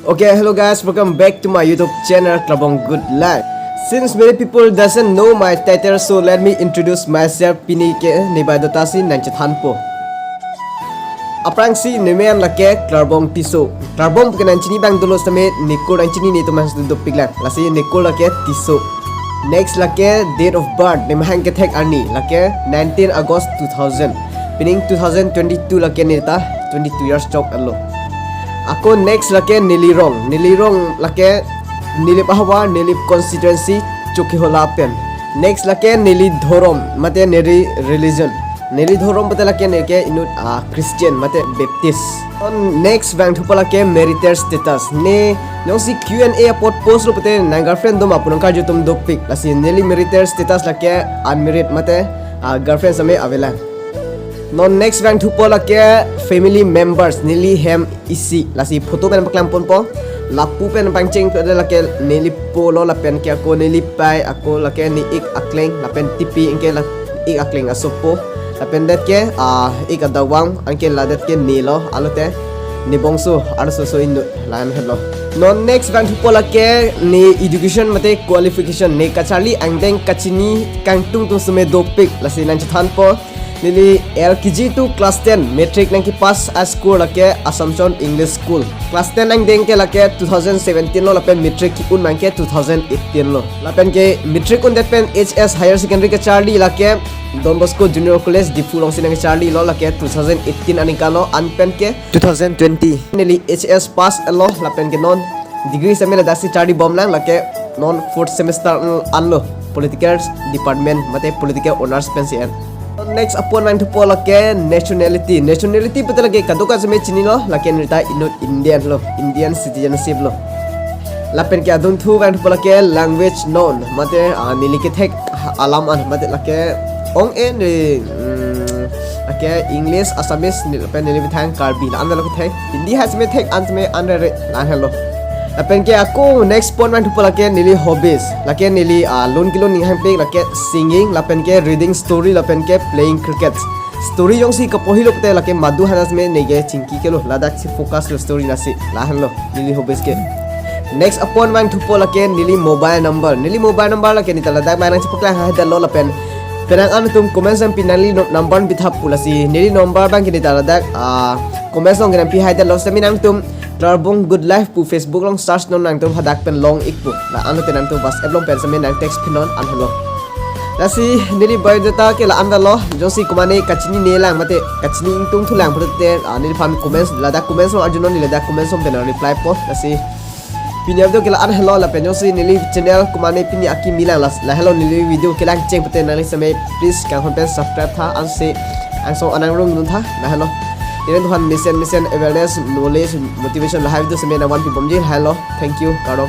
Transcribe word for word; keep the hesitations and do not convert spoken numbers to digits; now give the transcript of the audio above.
Okay, hello guys, welcome back to my YouTube channel Klabong Good Life. Since many people doesn't know my title, so let me introduce myself. Pini ke ne biodata si nangchethanpo. Aphrangsi ne men lake Klarbong Tisso. Klarbong pu ke nangchini abang dolo sitame ne school nangchini, netum hang dopik lang. Lasi ne school lake Tisso. Next lake date of birth, ne mahang kethek arni lake nineteen August two thousand. Pining two thousand twenty-two lake, neta twenty-two years chok alo. Ako next lake neli rong. Neli rong lake Nilip ahavar, Nilip constituency, Chokihola pen. Next lake neli dhorom, mate neli religion. Neli dhorom pute lake neke inut a Christian mate Baptist. On next vangthupo lake marital status. Ne jongsi Q and A apot postlo pute nang girlfriend doma pu nangkarju atum dopik. Lasi neli marital status lake unmarried mate a girlfriend sitame avelang. Non next vangthupo lake family members, neli hem isi, lasi photo pen paklang ponpo. Lapu pen pangcheng pute lake neli polo lapen ke ako neli pei, ako lake ne-ik akleng lapen tipi anke la ik akleng asopo. Lapen det ke a ik adawang anke ladet ke nelo, alote ne bongso arloso inut, la-an henlo. Non next vangthupo lake ne education mate qualification, ne kacharli angdeng kachini kangtung atum sitame dopik, lasi nangchethanpo. Neli L K G to class ten, matric nangkepass a school lake Assumption English School. Class ten angdeng ke lake two thousand seventeen lo, lapen matric ki-un abang ke two thousand eighteen lo. Lapen ke matric undet pen H S Higher Secondary kacharli lake Don Bosco Junior College Diphu alongsi nangcharlilo, lake two thousand eighteen aningkan lo, an pen ke two thousand twenty neli H S pass elo, lapen ke non degree sitame ladaksi charli bomlang, lake non fourth semester anlo, political department mate political honors pensi en. Next apot vangthupo lake nationality. Nationality pute lake kadokave sitame chinilo, lake neta inut Indian lo, Indian citizenship lo. Lapen ke adunthu vangthupo lake language known, mate ah, neli kethek alam an, mate lake ong-e ne, mm, lake English, Assamese, ne lapen neli bithang Karbi, la-an lo kethek. Hindi ha sitame thek an sitame an rere, la-an henlo. Lapen ke ako next point vangthupo lake neli hobbies. Lake neli ah, lun kelun ninghangpik lake singing, lapen ke reading story, lapen ke playing cricket. Story jongsi kapohilo pute lake madu hana sitame neke chingki kelo, ladaksi focus lo story lasi, la-an lo neli hobbies ke. Next apot vangthupo lake neli mobile number. Neli mobile number lake neta ladak abang nangchepaklang haidetlo lapen penang an atum comment section pen neli no-, number bithap pu, lasi neli number abang ke neta ladak ah, comment along ke nangpi haidetlo, sitame nangtum Klarbong Good Life pu Facebook along search non, nangtum hadak pen long-ikpo. La-an lote nangtum WhatsApp along pen sitame nang text pinon, an henlo. Lasi neli biodata ke la-an lo, jongsi komatne kachinine lang mate kachini ingtungthu lang pulote ah, neliphan comments, ladak comments along arjunon, neli ladak comments along pen replypo. Lasi pini avideo ke la-an henlo, lapen jongsi neli channel komatne pini akimi lang, las-, lahelo neli video kelang cheng pute nangli sitame please kanghon pen subscribe tha, ansi angsong anang rung dun tha, lahelo. Neli tuhan mesen mesen awareness, knowledge, motivation lahai video sitame nangvanpi bomji, lahelo. Thank you, kardom.